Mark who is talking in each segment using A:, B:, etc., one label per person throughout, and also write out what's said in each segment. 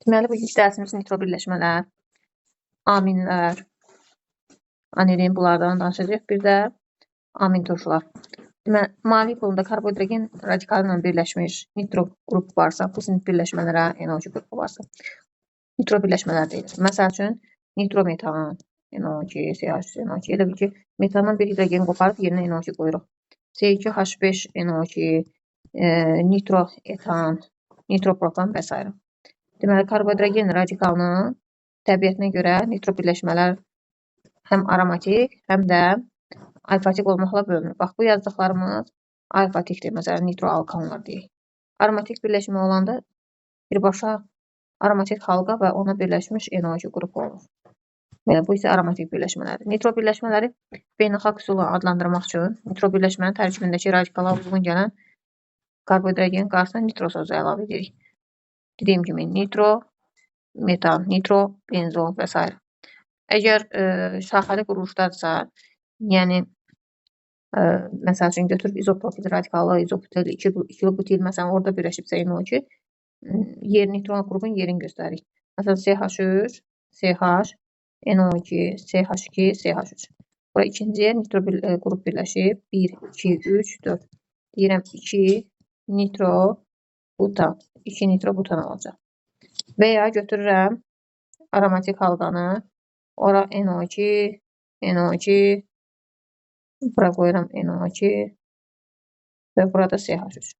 A: Deməli, bugünkü dərsimiz nitro birləşmələr, aminlər, anilin, bunlardan danışacağıq. Bir də amin turşular. Deməli, molekulunda karbohidrogen radikalı ilə birləşmiş nitro qrup varsa, bu sinif birləşmələrə NO2 qrupu varsa, nitro birləşmələr deyilir. Məsəl üçün, nitrometan, NO2, CH3, NO2. Elə bil ki, metandan bir hidrogen qoparıb yerinə NO2 qoyuruq. C2H5 NO2, nitroetan, nitropropan və s. Deməli, karbohidrogen radikalının təbiətinə görə nitro birləşmələr həm aromatik, həm də alfatik olmaqla bölünür. Bax, bu yazdıqlarımız alfatikdir. Məsələn, nitroalkanlar deyik. Aromatik birləşmə olanda birbaşa aromatik halqa və ona birləşmiş NO2 qrupu olur. Belə, bu isə aromatik birləşmələrdir. Nitro birləşmələri beynəlxalq üsulla adlandırmaq üçün nitro birləşmənin tərkibindəki radikala uyğun gələn karbohidrogen qarşısına nitro sözü əlavə edirik. Dediyim kimi nitro, metan, nitro, benzol və s. Əgər şaxəli quruluşdadırsa, yəni məsəl üçün götürüb izopropil radikalı, izobutil, ikili butil, məsələn, orada birləşibsə NO2, yer nitro qrupun yerini göstəririk. Məsələn, CH3, CH, NO2, CH2, CH3. Bura ikinci yer nitro qrup birləşib. 1, 2, 3, 4. Deyirəm 2 nitro butan. 2 nitro butan olacaq. Və ya götürürəm aromatik halqanı. Ora NO2, NO2, bura qoyuram NO2 və burada CH3.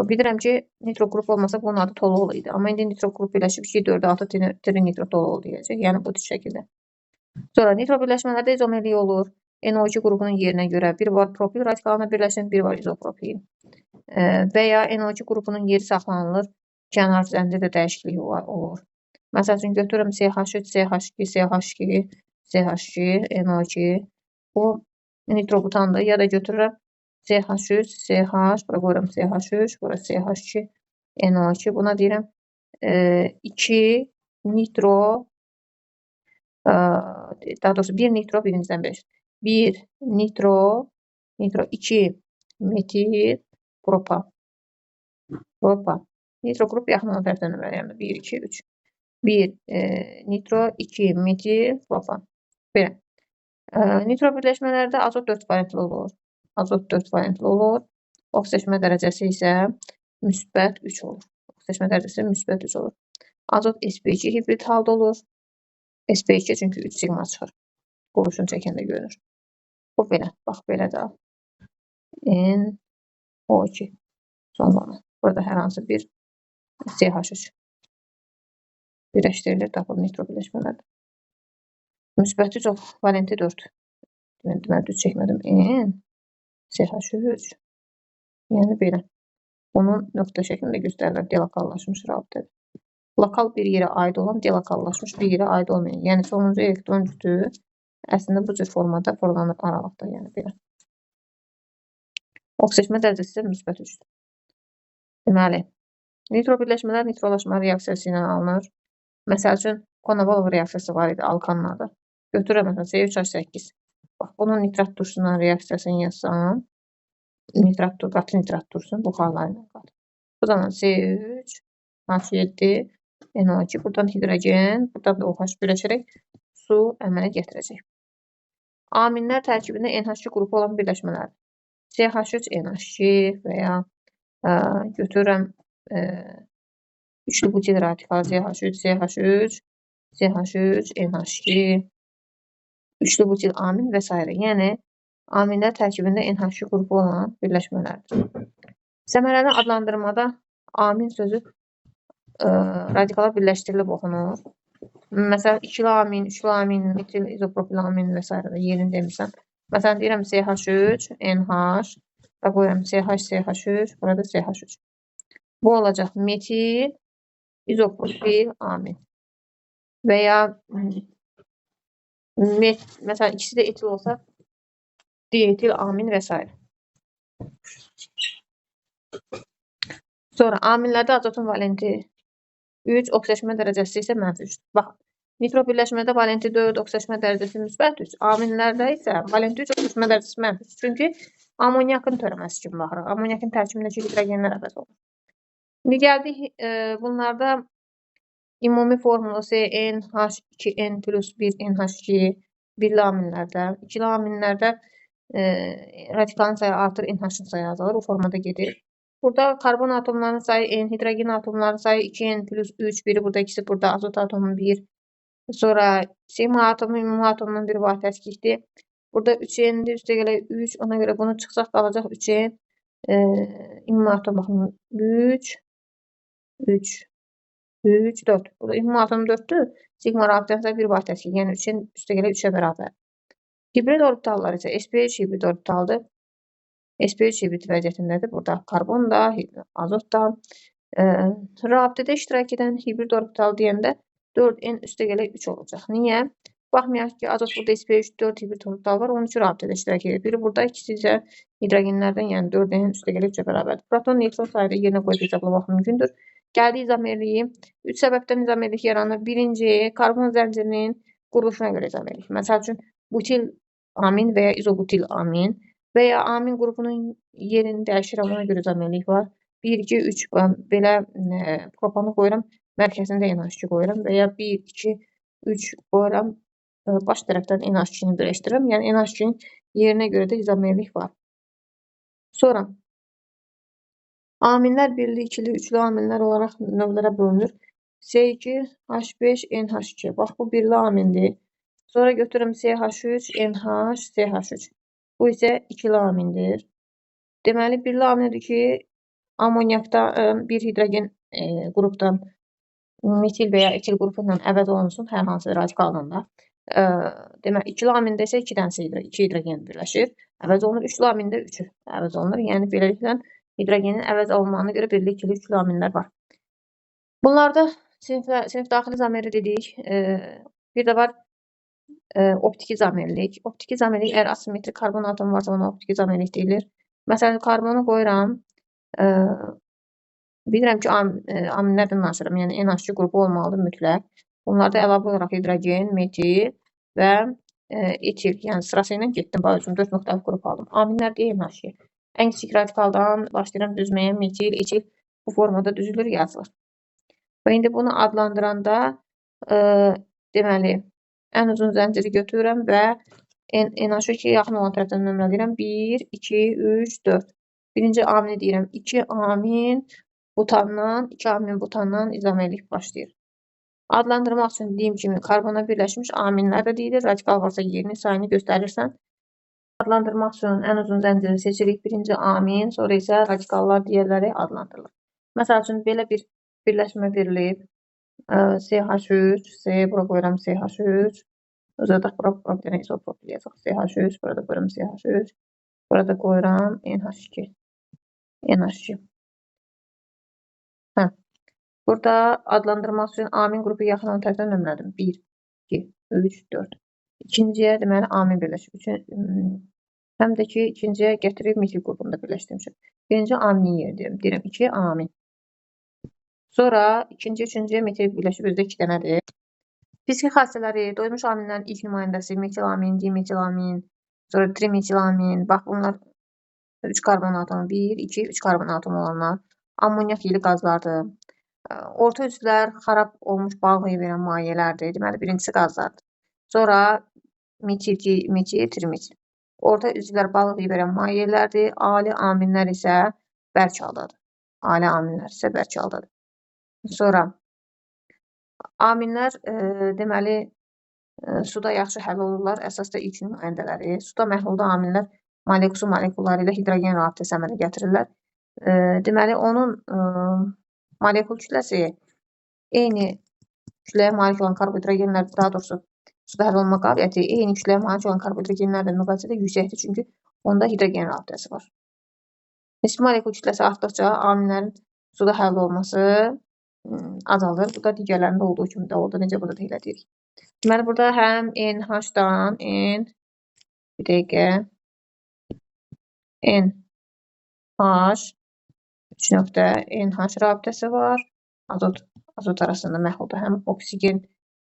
A: Bilirəm ki, nitro qrup olmasa bunun adı tolol idi. Amma indi nitro qrup birləşib 2, 4, 6 trinitrotolol deyəcək. Yəni bu şəkildə. Sonra nitro birləşmələrdə izomerlik olur. NO2 qrupunun yerinə görə bir var propil radikalına birləşir, bir var izopropil. Və ya NO2 qrupunun yeri saxlanılır, kənar zəncirdə dəyişiklik olur. Məsəl üçün götürürəm CH3, CH2, CH2, CH2, NO2. Bu nitrobutandır. Ya da götürürəm CH3, CH, bura qoyuram CH3, bura CH2, NO2. Buna deyirəm 2 nitro, daha doğrusu 1 nitro birincidən 5. 1 nitro, nitro 2 metil propan. Propan. Nitro qrup yaxın olan tərəfdən nömrələyirəm. 1, 2, 3. 1 nitro, 2 metil propan. Belə. Nitro birləşmələrdə azot 4 valentli olur. Azot 4 valentli olur. Oksidaşma dərəcəsi isə müsbət 3 olur. Oksidaşma dərəcəsi müsbət 3 olur. Azot sp2 hibrid halda olur. sp2 çünki 3 siqma çıxır. Qurşun çəkəndə görünür. Bu belə. Bax, belə də. N, O2 sonlanır. Burada hər hansı bir CH3 birləşdirilir, tapılır nitro birləşmələrdə. Müsbət 3, valenti 4. Deməli, düz çəkmədim. N, CH3. Yəni belə. Bunun nöqtə şəklində göstərilir. Delokallaşmış rabitədir. Lokal bir yerə aid olan, delokallaşmış bir yerə aid olmayan. Yəni sonuncu elektron cütü əslində bu cür formada fırlanır aralıqda. Yəni belə. Oksidaşma dərəcəsi isə müsbət 3-dür. Deməli, nitro birləşmələr nitrolaşma reaksiyası ilə alınır. Məsəl üçün, Konovalov reaksiyası var idi alkanlarda. Götürürəm məsələn C3H8. Bax, bunun nitrat turşusundan reaksiyasını yazsam, nitrat, qatı nitrat turşusun buxarları ilə qatı. Bu zaman C3, H7, NO2, buradan hidrogen, buradan da OH birləşərək su əmələ gətirəcək. Aminlər tərkibində NH2 qrupu olan birləşmələrdir. CH3, NH2 və ya götürürəm üçlü butil radikalı CH3, CH3, CH3, NH2, üçlü butil amin və s. Yəni, aminlər tərkibində NH2 qrupu olan birləşmələrdir. Səmərəli adlandırmada amin sözü radikala birləşdirilib oxunur. Məsələn, ikili amin, üçlü amin, metil izopropil amin və s. yerini demirsən. Məsələn, deyirəm CH3, NH, da qoyuram CH, CH3, burada CH3. Bu olacaq metil izopropil amin. Və ya məsələn, ikisi də etil olsa dietil amin və s. Sonra aminlərdə azotun valenti 3, oksidaşma dərəcəsi isə mənfi 3. Bax, nitro birləşmədə valenti 4, oksidaşma dərəcəsi müsbət 3. Aminlərdə isə valenti 3, oksidaşma dərəcəsi mənfi 3. Çünki amonyakın törəməsi kimi baxırıq. Amonyakın tərkibindəki hidrogenlər əvəz olunur. İndi gəldik bunlarda Ümumi formulu CnH2n plus 1 NH2 birli aminlərdə. İkili aminlərdə radikalın sayı artır, NH-ın sayı azalır. O formada gedir. Burada karbon atomlarının sayı N, hidrogen atomlarının sayı 2N plus 3, biri burada, ikisi burada, azot atomu 1. Sonra sigma atomu ümumi atomunun bir vahid təşkildir. Burada 3N-dir, üstə gələk 3. Ona görə bunu çıxsaq qalacaq 3N. Ümumi atom baxın 3, 3, 3, 4. Burada ümumi atom 4-dür. Sigma rabitənin sayı bir vahid təşkil. Yəni 3N üstə gələk 3-ə bərabər. Hibrid orbitallar isə sp3 hibrid orbitaldır. sp3 hibrid vəziyyətindədir. Burada karbon da, azot da. Rabitədə iştirak edən hibrid orbital deyəndə 4N üstə gələk 3 olacaq. Niyə? Baxmayaraq ki, azot burada sp3 4 hibrid orbital var. 13 rabitədə iştirak edir. Biri burada, ikisi isə hidrogenlərdən, yəni 4N üstə gələk 3-ə bərabərdir. Proton, neytron sayını yerinə qoyub hesablamaq mümkündür. Gəldi izomerliyi. 3 səbəbdən izomerlik yaranır. Birinci, karbon zəncirinin quruluşuna görə izomerlik. Məsəl üçün, butil amin və ya izobutil amin və ya amin qrupunun yerini dəyişirəm, ona görə izomerlik var. 1, 2, 3 belə propanı qoyuram, mərkəzində NH2 qoyuram və ya 1, 2, 3 qoyuram, baş tərəfdən NH2-ni birləşdirirəm. Yəni NH2-nin yerinə görə də izomerlik var. Sonra aminlər birli, ikili, üçlü aminlər olaraq növlərə bölünür. C2, H5, NH2. Bax, bu birli amindir. Sonra götürürüm CH3, NH, CH3. Bu isə ikili amindir. Deməli, birli amindir ki, amonyakda bir hidrogen qrupdan metil və ya etil qrupu ilə əvəz olunsun hər hansı radikalında. Deməli, ikili amində isə iki dənəsi iki hidrogen birləşir. Əvəz olunur. Üçlü amində üçü əvəz olunur. Yəni, beləliklə hidrogenin əvəz olunmağına görə birli, ikili, üçlü aminlər var. Bunlarda sinif daxili izomeri dedik. Bir də var optik izomerlik. Optik izomerlik, əgər asimetrik karbon atomu varsa, ona optik izomerlik deyilir. Məsələn, karbonu qoyuram. Bilirəm ki, aminlərdən danışıram. Yəni, NH2 qrupu olmalıdır mütləq. Bunlarda əlavə olaraq hidrogen, metil və etil. Yəni, sırası ilə getdim. Bax, özüm 4 müxtəlif qrup aldım. Aminlər deyə NH2. Ən kiçik radikaldan başlayıram düzməyə. Metil, etil bu formada düzülür, yazılır. Və indi bunu adlandıranda, deməli, ən uzun zənciri götürürəm və NH2 yaxın olan tərəfdən nömrələyirəm. 1, 2, 3, 4. Birinci amini deyirəm. 2 amin butandan, 2 amin butandan izomerlik başlayır. Adlandırmaq üçün dediyim kimi karbona birləşmiş aminlər də deyilir. Radikal varsa yerini, sayını göstərirsən. Adlandırmaq üçün ən uzun zənciri seçirik. Birinci amin, sonra isə radikallar digərləri adlandırılır. Məsəl üçün, belə bir birləşmə verilib. CH3, C, bura qoyuram CH3. Uzadaq bura, bura bir dənə izopropil yazaq. CH3, burada qoyuram CH3. Burada qoyuram NH2. NH2. Hə. Burada adlandırmaq üçün amin qrupu yaxın olan tərəfdən nömrələdim. 1, 2, 3, 4. İkinciyə deməli amin birləşib. Həm də ki, ikinciyə gətirib metil qrupunu da birləşdirmişəm. Birinci aminin yeri deyirəm. Deyirəm 2 amin. Sonra ikinci, üçüncüyə metil birləşib, özdə 2 dənədir. Fiziki xassələri, doymuş aminlərin ilk nümayəndəsi metilamin, dimetilamin, sonra trimetilamin. Bax, bunlar 3 karbon atomu, 1, 2, 3 karbon atomu olanlar. Amonyak yeli qazlardır. Orta üzvlər xarab olmuş balıq verən mayələrdir. Deməli, birincisi qazlardır. Sonra metil, metil, trimetil. Orta üzvlər balıq verən mayələrdir. Ali aminlər isə bərk haldadır. Ali aminlər isə bərk haldadır. Sonra aminlər deməli suda yaxşı həll olurlar. Əsas da ilk nümayəndələri. Suda məhlulda aminlər su molekulları ilə hidrogen rabitəsi əmələ gətirirlər. Deməli, onun molekul kütləsi eyni kütləyə malik olan karbohidrogenlər, daha doğrusu suda həll olma qabiliyyəti eyni kütləyə malik olan karbohidrogenlərlə müqayisədə yüksəkdir. Çünki onda hidrogen rabitəsi var. Nisbi molekul kütləsi artdıqca aminlərin suda həll olması azalır. Bu da digərlərində olduğu kimi də oldu. Necə burada da elə deyirik. Deməli, burada həm NH-dan N, bir dəqiqə, N, H, 3 nöqtə NH rabitəsi var. Azot arasında məhlulda həm oksigen,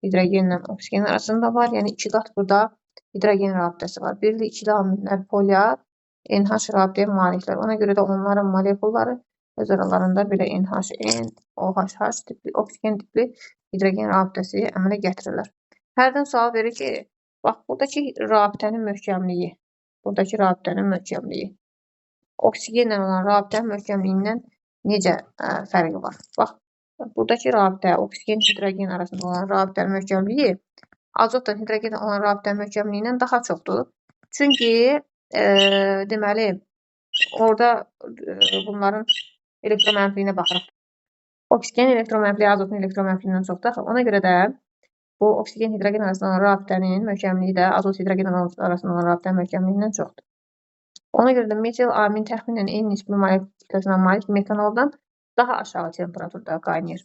A: hidrogenlə oksigen arasında var. Yəni, 2 qat burada hidrogen rabitəsi var. Birli, ikili aminlər polyar, NH rabitəyə maliklər. Ona görə də onların molekulları öz aralarında belə NH, N, OH, H tipli, oksigen tipli hidrogen rabitəsi əmələ gətirirlər. Hərdən sual verir ki, bax, buradakı rabitənin möhkəmliyi, buradakı rabitənin möhkəmliyi, oksigenlə olan rabitənin möhkəmliyindən necə fərqi var? Bax, buradakı rabitə, oksigen hidrogen arasında olan rabitənin möhkəmliyi azotla hidrogenlə olan rabitənin möhkəmliyindən daha çoxdur. Çünki, deməli, orada bunların elektromənfiliyinə baxırıq. Oksigen elektromənfiliyi azotun elektromənfiliyindən çoxdur. Ona görə də bu oksigen hidrogen arasında olan rabitənin möhkəmliyi də azot hidrogen arasında olan rabitənin möhkəmliyindən çoxdur. Ona görə də metil amin təxminən eyni nisbi molekul kütləsinə malik metanoldan daha aşağı temperaturda qaynayır.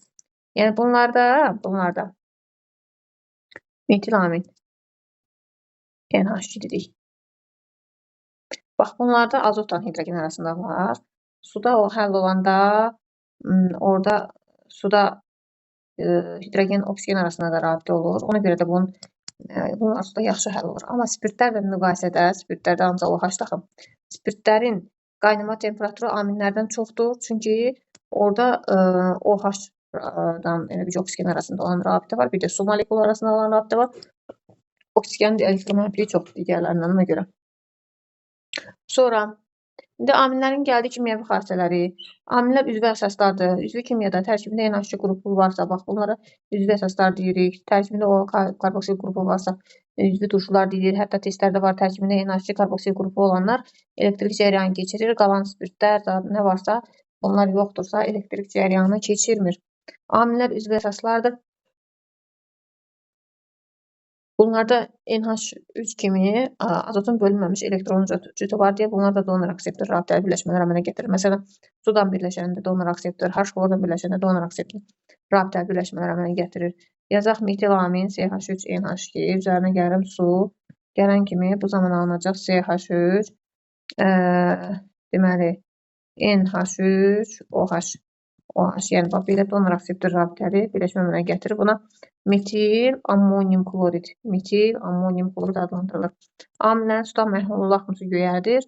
A: Yəni bunlarda metil amin NH2 dedik. Bax, bunlarda azotla hidrogen arasında var. Suda o həll olanda orada suda hidrogen oksigen arasında da rabitə olur. Ona görə də bunlar suda yaxşı həll olur. Amma spirtlərlə müqayisədə, spirtlərdə ancaq OH daxil. Spirtlərin qaynama temperaturu aminlərdən çoxdur. Çünki orada OH-dan elə bir oksigen arasında olan rabitə var. Bir də su molekulu arasında olan rabitə var. Oksigenin elektromənfiliyi çoxdur digərlərindən ona görə. Sonra, indi aminlərin gəldi kimyəvi xassələri. Aminlər üzvü əsaslardır. Üzvü kimyada tərkibində NH2 qrupu varsa, bax bunlara üzvü əsaslar deyirik. Tərkibində o karboksil qrupu varsa, üzvü turşular deyilir. Hətta testlərdə var, tərkibində NH2 karboksil qrupu olanlar elektrik cəryanı keçirir. Qalan spirtlər, nə varsa, onlar yoxdursa elektrik cəryanı keçirmir. Aminlər üzvü əsaslardır. Bunlarda NH3 kimi azotun bölünməmiş elektron cütü var deyə bunlar da donor akseptor rabitəli birləşmələr əmələ gətirir. Məsələn, sudan birləşəndə donor akseptor, H-xlordan birləşəndə donor akseptor rabitəli birləşmələr əmələ gətirir. Yazaq metilamin CH3 NH2 üzərinə gəlirəm su. Gələn kimi bu zaman alınacaq CH3 deməli NH3 OH. OH, yəni bax belə donor akseptor rabitəli birləşmə əmələ gətirir. Buna metil ammonium klorid, metil ammonium klorid adlandırılır. Aminlərin suda məhlulu laxmısı göyərdir.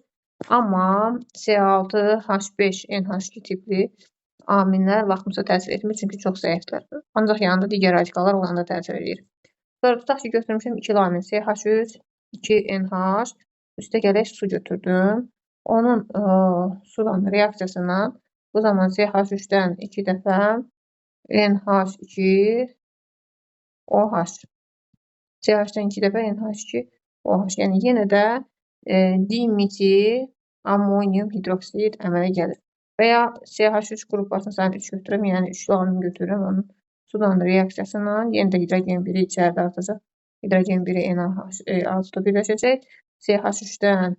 A: Amma C6H5 NH2 tipli aminlər laxmısa təsir etmir, çünki çox zəifdirlər. Ancaq yanında digər radikallar olanda təsir edir. Sonra tutaq ki, götürmüşəm ikili amin CH3 2NH, üstə gələk su götürdüm. Onun sudan reaksiyasından bu zaman CH3-dən 2 dəfə NH2 OH. CH-dən 2 dəfə NH2 OH. Yəni yenə də dimetil ammonium hidroksid əmələ gəlir. Və ya CH3 qrupasını sayını 3 götürürəm, yəni üçlü amin götürürəm. Onun sudan reaksiyasından yenə də hidrogen biri içəridə artacaq. Hidrogen biri NH azotla birləşəcək. CH3-dən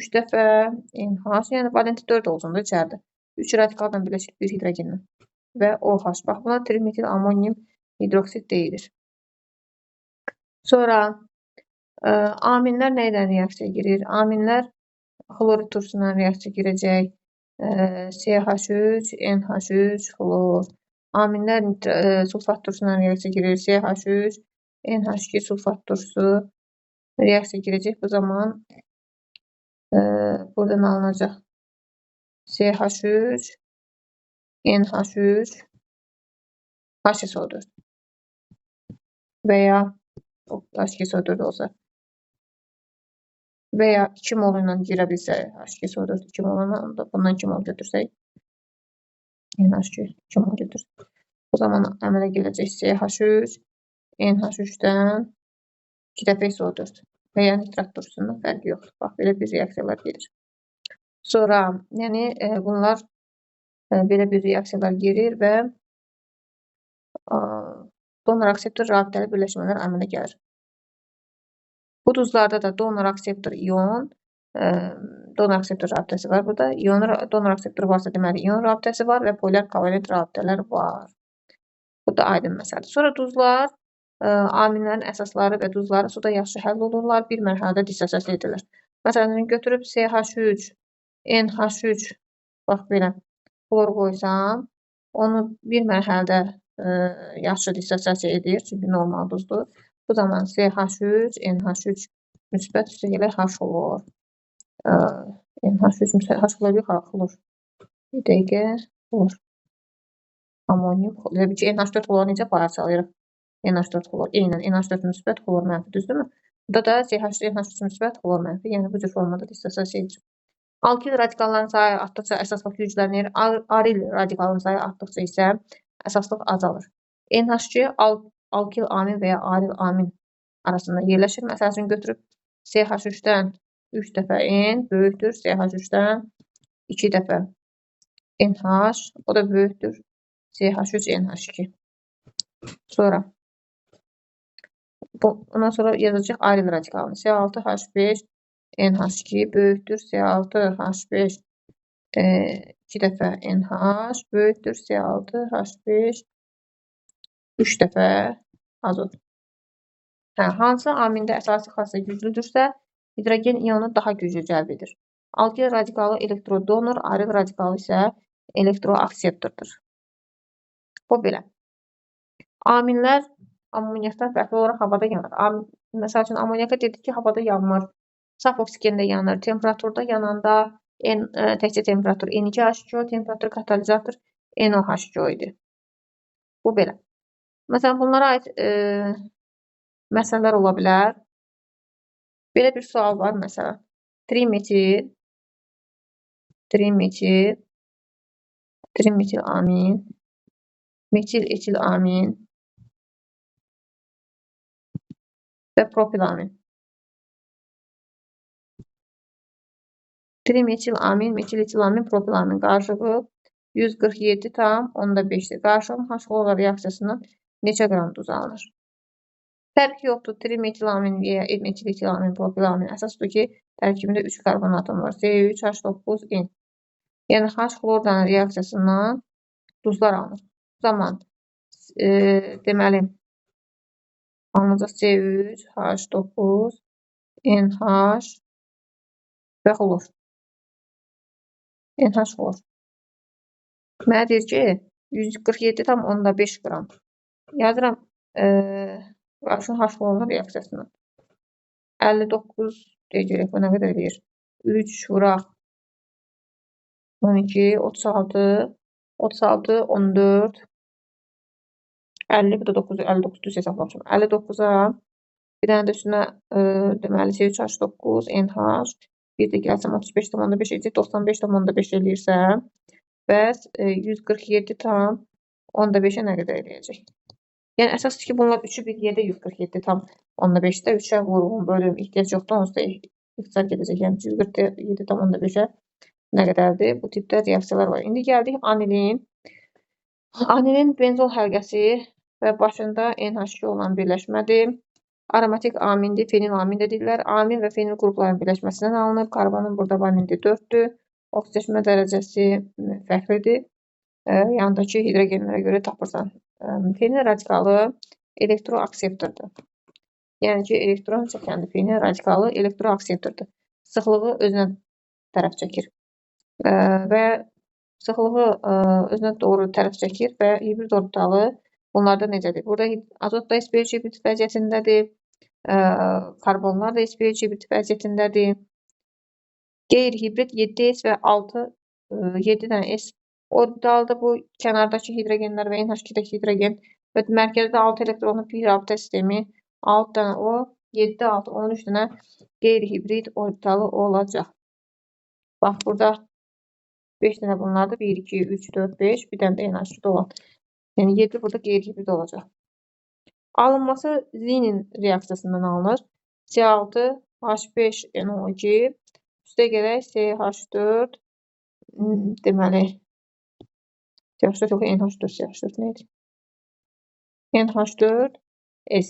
A: 3 dəfə NH, yəni valenti 4 olsun da içəridə. 3 radikaldan birləşir bir hidrogenlə və OH. Bax, buna trimetil ammonium hidroksid deyilir. Sonra aminlər nə ilə reaksiya girir? Aminlər xlorid turşusuna reaksiya girəcək. CH3, NH3, xlor. Aminlər sulfat turşusuna reaksiya girir. CH3, NH2 sulfat turşusu reaksiya girəcək. Bu zaman buradan alınacaq CH3, NH3, HSO4 və ya H2SO4 olsa və ya 2 mol ilə girə bilsə H2SO4 2 mol ilə, bundan 2 mol götürsək NH2 2 mol götürsək. O zaman əmələ gələcək CH3, NH3-dən 2 dəfə SO4 və ya nitrat turşusundan fərqi yoxdur. Bax, belə bir reaksiyalar gedir. Sonra, yəni bunlar belə bir reaksiyalar girir və donor akseptor rabitəli birləşmələr əmələ gəlir. Bu duzlarda da donor akseptor ion, donor akseptor rabitəsi var burada. İon, donor akseptor varsa deməli ion rabitəsi var və polar kovalent rabitələr var. Bu da aydın məsələdir. Sonra duzlar, aminlərin əsasları və duzları suda yaxşı həll olurlar. Bir mərhələdə dissosiasiya edirlər. Məsələn, götürüb CH3, NH3, bax belə xlor qoysam, onu bir mərhələdə yaxşı dissosiasiya edir, çünki normal duzdur. Bu zaman CH3, NH3 müsbət üstə gələk H xlor. NH3 müsbət, H xlor yox, H xlor. Bir dəqiqə, xlor. Amonyum xlor. Elə bil ki, NH4 xloru necə parçalayırıq? NH4 xlor. Eynən NH4 müsbət, xlor mənfi, düzdürmü? Burada da CH3 NH3 müsbət, xlor mənfi. Yəni bu cür formada dissosiasiya edir. Alkil radikalların sayı artdıqca əsaslıq güclənir. Aril radikalın sayı artdıqca isə əsaslıq azalır. NH2 alkil amin və ya aril amin arasında yerləşir. Məsəl üçün götürüb CH3-dən 3 dəfə N böyükdür CH3-dən 2 dəfə NH, o da böyükdür CH3 NH2. Sonra ondan sonra yazacaq aril radikalını. C6H5 NH2 böyükdür C6H5 2 dəfə NH böyükdür C6H5 3 dəfə azot. Hə, hansı amində əsasi xassəsi güclüdürsə, hidrogen iyonu daha güclü cəlb edir. Alkil radikalı elektrodonor, aril radikalı isə elektroakseptordur. Bu belə. Aminlər amonyakdan fərqli olaraq havada yanır. Məsəl üçün, amonyaka dedik ki, havada yanmır. Saf oksigendə yanır. Temperaturda yananda təkcə temperatur N2H2O, temperatur katalizator NOH2O idi. Bu belə. Məsələn, bunlara aid məsələlər ola bilər. Belə bir sual var məsələn. Trimetil, trimetil, trimetil amin, metil etil amin və propil amin. Trimetil amin, metil etil amin, propil amin qarışığı 147,5-dir. Qarışığın H-xlorla reaksiyasından neçə qram duz alınır? Fərqi yoxdur. Trimetil amin və ya metil etil amin, propil amin. Əsasdır ki, tərkibində 3 karbon atomu var. C3H9N. Yəni H-xlorla reaksiyasından duzlar alınır. Bu zaman deməli alınacaq C3H9 NH və xlor. NH xlor. Mənə deyir ki, 147,5 qram. Yazıram qarşın H xlorla reaksiyasından. 59 deyəcək, bu nə qədər eləyir? 3 vuraq 12, 36, 36, 14, 50, bu da 9, 59 düz hesablamışam. 59-a bir dənə də üstünə deməli C3H9, NH, bir də gəlsəm 35,5 edəcək, 95,5 eləyirsəm, bəs 147,5-ə nə qədər eləyəcək? Yəni, əsasdır ki, bunlar üçü bir yerdə 147,5-də 3-ə vurğun, bölüm, ehtiyac yoxdur, onsuz da ixtisar gedəcək. Yəni, 147,5-ə nə qədərdir? Bu tipdə reaksiyalar var. İndi gəldik anilin. Anilin benzol həlqəsi və başında NH2 olan birləşmədir. Aromatik amindir, fenil amin də deyirlər. Amin və fenil qruplarının birləşməsindən alınır. Karbonun burada valenti 4-dür. Oksidaşma dərəcəsi fərqlidir. Yanındakı hidrogenlərə görə tapırsan. Fenil radikalı elektroakseptordur. Yəni ki, elektron çəkəndir. Fenil radikalı elektroakseptordur. Sıxlığı özünə tərəf çəkir. Və sıxlığı özünə doğru tərəf çəkir və hibrid orbitalı bunlarda necədir? Burada azot da sp3 hibrid vəziyyətindədir. Karbonlar da sp3 hibrid vəziyyətindədir. Qeyri-hibrid 7s və 6, 7 dənə S orbitaldır. Bu kənardakı hidrogenlər və NH2-dəki hidrogen və mərkəzdə 6 elektronlu pi rabitə sistemi, 6 dənə O, 7, 6, 13 dənə qeyri-hibrid orbitalı olacaq. Bax, burada 5 dənə bunlardır. 1, 2, 3, 4, 5, bir dənə də NH2-də olan. Yəni, 7 burada qeyri-hibrid olacaq. Alınması Zinin reaksiyasından alınır. C6, H5, NO2, üstə gələk CH4, deməli, CH4 yox, NH4, CH4 nə idi? NH4, S.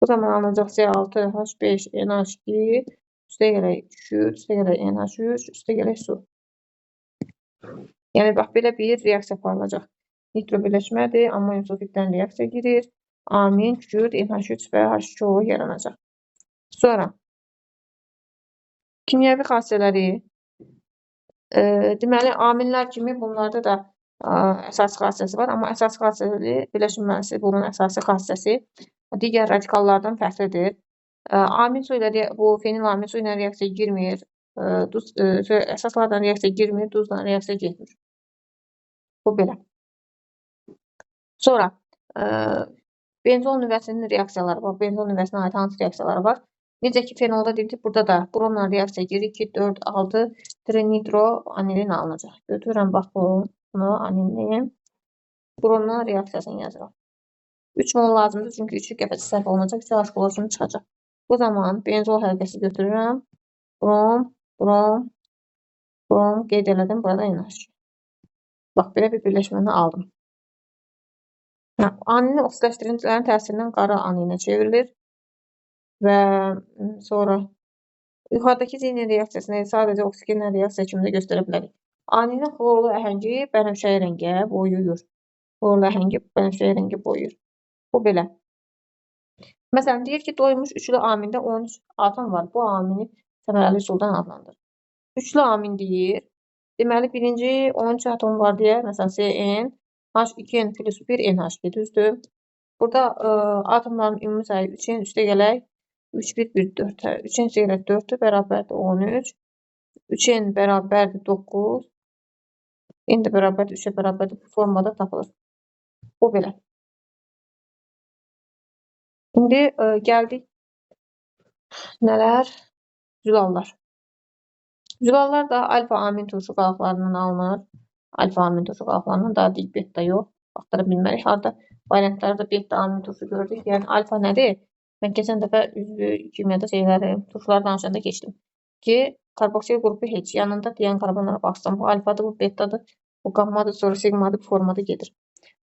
A: Bu zaman alınacaq C6, H5, NH2, üstə gələk 3, üstə gələk NH3, üstə gələk su. Yəni, bax, belə bir reaksiya aparılacaq. Nitro birləşmədir, ammonium sulfiddən reaksiya girir. Amin, kükürt, NH3 və H2O yaranacaq. Sonra, kimyəvi xassələri, deməli, aminlər kimi bunlarda da əsas xassəsi var, amma əsas xassəli birləşməsi, bunun əsasi xassəsi digər radikallardan fərqlidir. Amin su ilə, bu fenil amin su ilə reaksiya girmir, duz, əsaslardan reaksiya girmir, duzla reaksiya getmir. Bu belə. Sonra, Benzol nüvəsinin reaksiyaları var. Benzol nüvəsinə aid hansı reaksiyaları var? Necə ki, fenolda dedik, burada da bromla reaksiya girir. 2, 4, 6 trinitroanilin alınacaq. Götürürəm, bax bunu, anilin. Bromla reaksiyasını yazıram. 3 mol lazımdır, çünki 3 qəfəsə sərf olunacaq, 3 H klor kimi çıxacaq. Bu zaman benzol həlqəsi götürürəm. Brom, brom, brom qeyd elədim. Burada NH2. Bax, belə bir birləşməni aldım. Hə, anilin oksidləşdiricilərin təsirindən qara anilinə çevrilir və sonra yuxarıdakı Zinin reaksiyasını sadəcə oksigenlə reaksiya kimi də göstərə bilərik. Anilin xlorlu əhəngi bənövşəyi rəngə boyuyur. Xlorlu əhəngi bənövşəyi rəngə boyuyur. Bu belə. Məsələn, deyir ki, doymuş üçlü amində 13 atom var. Bu amini səmərəli üsuldan adlandır. Üçlü amin deyir. Deməli, birinci 13 atom var deyə, məsələn, CN, H2N plus 1 NH2, düzdür. Burada atomların ümumi sayı 3N üstə gələk. 3, 1, 1, 4. 3N üstə gələk 4-dür, bərabərdir 13. 3N bərabərdir 9. N də bərabərdir 3-ə bərabərdir. Bu formada tapılır. Bu belə. İndi gəldik nələr? Zülallar. Zülallar da alfa-amin turşu qalıqlarından alınır. Alfa-amin turşu qalıqlarından daha deyik beta yox. Axtara bilmərik. Harda variantlarda beta-amin turşu gördük. Yəni alfa nədir? Mən keçən dəfə üzvü kimyada şeyləri, turşuları danışanda keçdim ki, karboksil qrupu heç yanında deyən karbonlara baxsam, bu alfadır, bu betadır, bu gammadır, sonra sigmadır, bu formada gedir.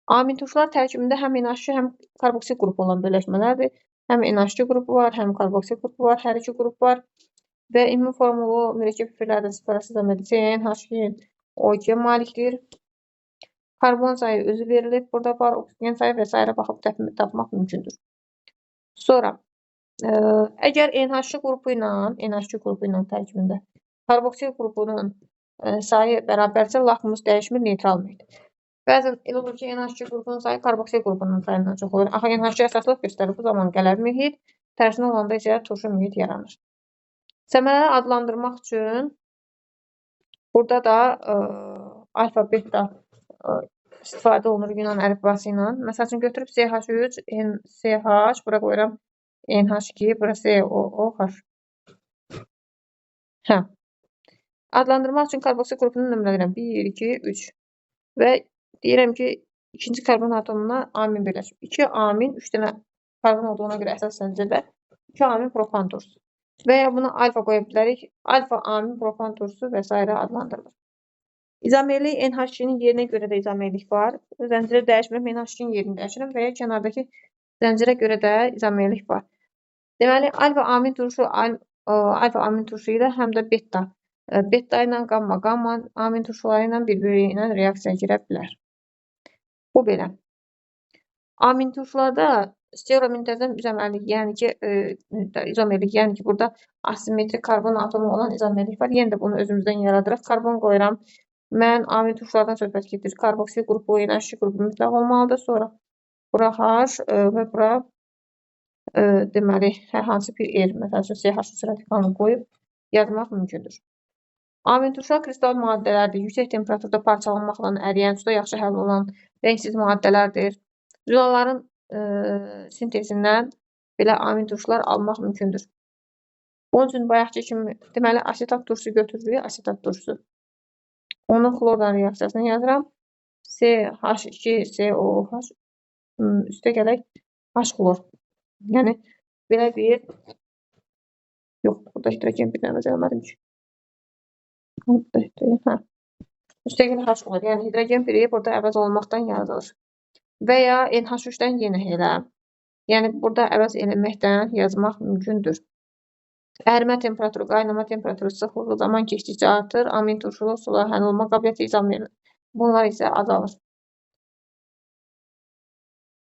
A: Amin turşular tərkibində həm NH2, həm karboksil qrupu olan birləşmələrdir. Həm NH2 qrupu var, həm karboksil qrupu var, hər iki qrup var. Və ümumi formulu mürəkkəb efirlərdən separasiz əməli CN, H2N, O2-yə malikdir. Karbon sayı özü verilib, burada var, oksigen sayı və s. baxıb tapmaq mümkündür. Sonra, əgər NH2 qrupu ilə tərkibində karboksil qrupunun sayı bərabərsə, lakmus dəyişmir, neytral mühit. Bəzən elə olur ki, NH2 qrupunun sayı karboksil qrupunun sayından çox olur. Axı NH2 əsaslıq göstərir, bu zaman qələvi mühit, tərsinə olanda isə turşu mühit yaranır. Səmərəli adlandırmaq üçün burada da alfa, beta istifadə olunur Yunan əlifbası ilə. Məsəl üçün, götürüb CH3, NCH, bura qoyuram NH2, bura COOH. Hə. Adlandırmaq üçün karboksil qrupunu nömrələyirəm. 1, 2, 3 və deyirəm ki, ikinci karbon atomuna amin birləşib. 2 amin, 3 dənə karbon olduğuna görə əsas zəncirdə 2 amin propan turşusu. Və ya buna alfa qoya bilərik. Alfa amin propan turşusu və s. adlandırılır. İzomerlik NH2-nin yerinə görə də izomerlik var. Zəncirə dəyişmirəm, NH2-nin yerini dəyişirəm və ya kənardakı zəncirə görə də izomerlik var. Deməli, alfa amin turşu alfa amin turşu ilə həm də beta. Beta ilə qamma, qamma amin turşuları ilə bir-biri ilə reaksiya girə bilər. Bu belə. Amin turşularda stereomüntəzəm izomerlik, yəni ki, izomerlik, yəni ki, burada asimetrik karbon atomu olan izomerlik var. Yenə də bunu özümüzdən yaradırıq. Karbon qoyuram. Mən amin turşulardan söhbət gedir. Karboksil qrupu, NH2 qrupu mütləq olmalıdır. Sonra bura H və bura deməli, hər hansı bir R, məsəl üçün CH3 radikalını qoyub yazmaq mümkündür. Amin turşular kristal maddələrdir. Yüksək temperaturda parçalanmaqla əriyən, suda yaxşı həll olan rəngsiz maddələrdir. Zülalların sintezindən belə amin turşular almaq mümkündür. Bunun üçün bayaqki kimi, deməli, asetat turşusu götürürük, asetat turşusu. Onun xlorla reaksiyasını yazıram. CH2, COOH üstə gələk H xlor. Yəni, belə bir, yox, burada hidrogen bir əvəz eləmədim ki. Burada hidrogen, hə. Üstə gələk H xlor. Yəni, hidrogen biri burada əvəz olunmaqdan yazılır. Və ya NH3-dən yenə elə. Yəni, burada əvəz eləməkdən yazmaq mümkündür. Ərimə temperaturu, qaynama temperaturu sıxlığı zaman keçdikcə artır. Amin turşulu sular həll olma qabiliyyəti izomerlər. Bunlar isə azalır.